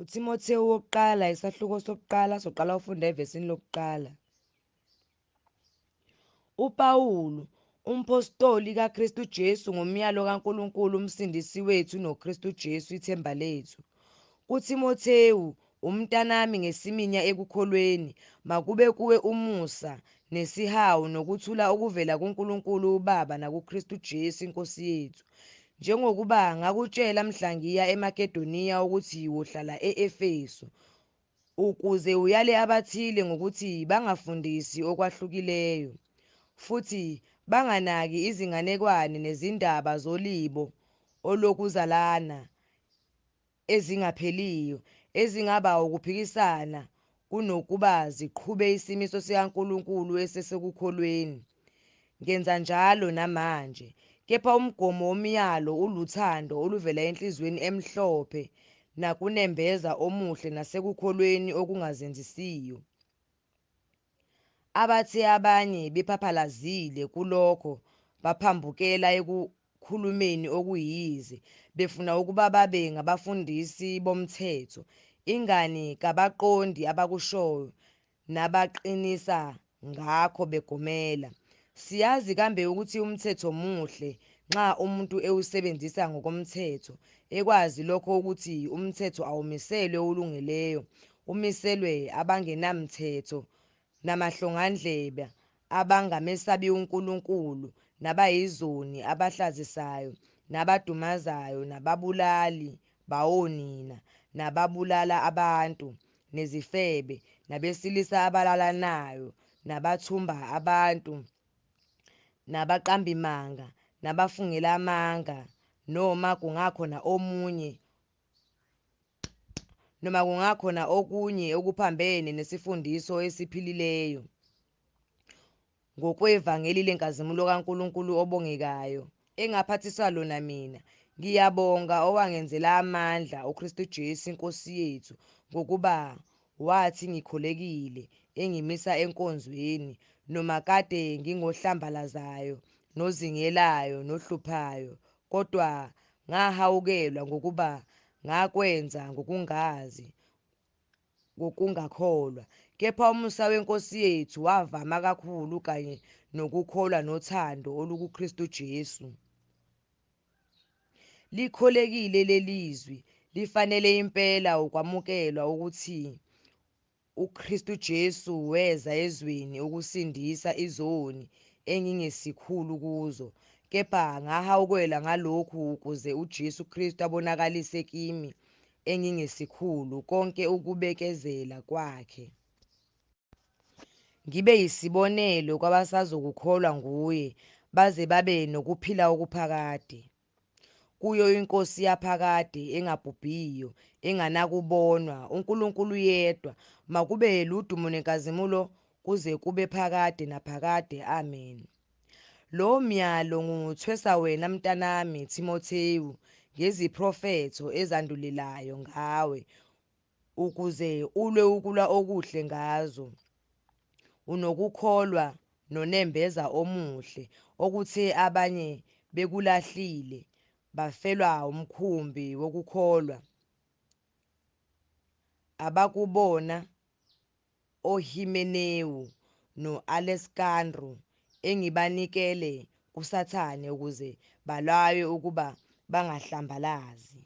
UThimothewu wokuqala isahluko sokuqala soqala ufunda evesini lokuqala. UPawulu, umphostoli kaKristu Jesu ngomyalo kaNkulunkulu uMsindisi wethu noKristu Jesu ithemba lethu. KuThimothewu, umntanami ngesiminya ekukholweni, makube kuwe umusa nesihawu nokuthula okuvela kuNkulunkulu uBaba nakuKristu Jesu iNkosi yethu. Njengokuba ngakutshela mhla ngiya eMakedoniya ukuthi wohlala e-Efesu, ukuze uyale abathile ngokuthi bangafundisi okwahlukileyo, futhi banganaki izinganekwane nezindaba zolibo olokuzalana ezingapheliyo, ezingaba ukuphikisana kunokuba ziqhube isimiso sikaNkulunkulu esisekukholweni. Ngenza njalo namanje. Kepha umgomo womyalo uluthando oluvela enhliziyweni emhlophe nakunembeza omuhle nasekukholweni okungazenzisiyo. Abathe abanye bephaphalazile kulokho baphambukela ekukhulumeni okuyize, befuna ukuba babe ngabafundisi bomthetho, ingani kabaqondi abakushoyo nabaqinisa ngakho begomela. Siyazi kambe ukuthi umthetho muhle nxa umuntu ewusebenzisa ngokomthetho, ekwazi lokho ukuthi umthetho awumiselwe olungileyo, umiselwe abangenamthetho namahlongandlebe, abangamesabi uNkulunkulu, nabayizoni, abahlazisayo, nabadumazayo, nababulali bawonina, nababulala abantu, nezifebe, nabesilisa abalalanayo, nabathumba abantu, nabaqambimanga, nabafungela amanga, noma kungakhona omunye noma kungakhona okunye okuphambene nesifundiso esiphilileyo ngokwevangeli lenkazimulo kaNkulunkulu obongekayo engaphathiswa lona mina. Ngiyabonga owangenzela amandla, uKristu Jesu iNkosi yethu, ngokuba wathi ngikholekile, engimisa enkonzweni, noma kade ngingohlambalazayo, nozingelayo, nohluphayo, kodwa ngahawukelwa ngokuba ngakwenza ngokungazi, ngokungakholwa. Kepha umusa weNkosi yethu wavama kakhulu kanye nokukholwa nothando olukuKristu Jesu. Likholekile lelizwi, lifanele impela ukwamukelwa ukuthi uKristu Jesu weza ezweni ukusindisa izoni engingesikhulu kuzo. Kepha ngahawukelwa ngalokhu ukuze uJesu Kristu abonakalise kimi engingesikhulu konke ukubekezela kwakhe. Ngibe yisibonelo kwabasazokukholwa nguye baze babe nokuphila okuphakade. Kuyo iNkosi yaphakade engabhubhiyo, enganakubonwa, uNkulunkulu yedwa, makube ludumo nenkazimulo kuze kube phakade naphakade. Amen. Lo myalo ngiwuthwesa wena mntanami Thimothewu ngeziprofetho ezandulelayo ngawe, ukuze ulwe ukulwa okuhle ngazo, unokukholwa nonembeza omuhle, okuthe abanye bekulahlile bafelwa umkhumbi wokukholwa abakubona oHimenewu no-Aleskandru engibanikele kuSathane ukuze balaywe ukuba bangahlambalazi.